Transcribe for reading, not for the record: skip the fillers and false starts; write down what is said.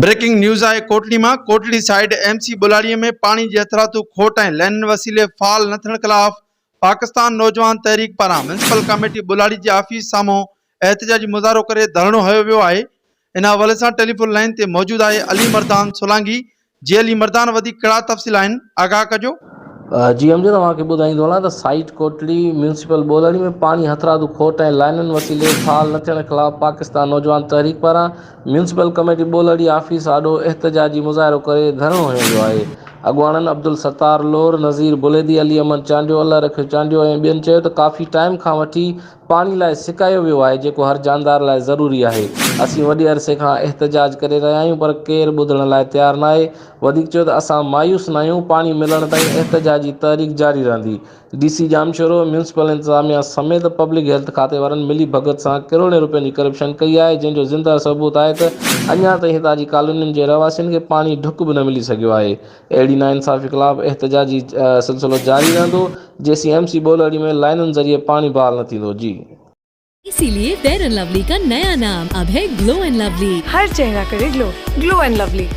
Breaking news آهي ڪوٽڙي مان Kotri side M C ٻلهاڙي ۾ پاڻي جي هٿرادو کوٽ ۽ لائنن وسيلي فعال نه ٿيڻ خلاف پاڪستان نوجوان تحريڪ پاران ميونسپل ڪاميٽي ٻلهاڙي جي آفيس سامهون احتجاجي مظاهرو ڪري ڌرڻو هنيو ويو آهي ان حوالي سان ٽيليفون لائين تي موجود آهي علي مردان سولانگي جي علي مردان وڌيڪ ڪهڙا تفصيل آهن آگاهه ڪجو. جي امجد اوهان کي ٻڌائيندو هلان ته سائيٽ ڪوٽڙي ميونسپل ٻولهڙي ۾ پاڻي هٿرادو کوٽ ۽ لائنن وسيلي فعال نه ٿيڻ خلاف پاڪستان نوجوان تحريڪ پاران ميونسپل ڪميٽي ٻولهڙي آفيس آڏو احتجاجي مظاهرو ڪري ڌرڻو هنيو ويو آهي اڳواڻن عبدالستار لوهر، نظير بليدي، علي احمد چانڊيو، الله رکيو چانڊيو ۽ ٻين چيو ته ڪافي ٽائيم کان وٺي پاڻي لاء سڪايو ويو آهي جيڪو هر جاندار لاء ضروري آهي، اسين وڏي عرصي کان احتجاج ڪري رهيا آهيون پر ڪير ٻڌڻ لاء تيار ناهي، وڌيڪ چيو ته اسان مايوس ناهيون، پاڻي ملڻ تائين احتجاجي تحريڪ جاري رهندي، ڊي سي ڄامشورو، ميونسپل انتظاميا سميت پبلڪ هيلٿ کاتي وارن ملي ڀڳت سان ڪروڙين روپين جي ڪرپشن ڪئي آهي جنهن جو زنده ثبوت آهي ته اڃا تائين هتان جي ڪالونين جي رهواسين کي پاڻي ڍڪ به نه ملي سگهيو آهي. اهڙي ناانصافي خلاف احتجاجي سلسلو جاري رهندو جيسين ايم سي ٻولهڙي ۾ لائنن ذريعي پاڻي بحال نه ٿيندو جي. اسی لئي فيئر اينڊ لولي کا نيا نام اب هي گلو اينڊ لولي. هر چهرا ڪري گلو، گلو اينڊ لولي.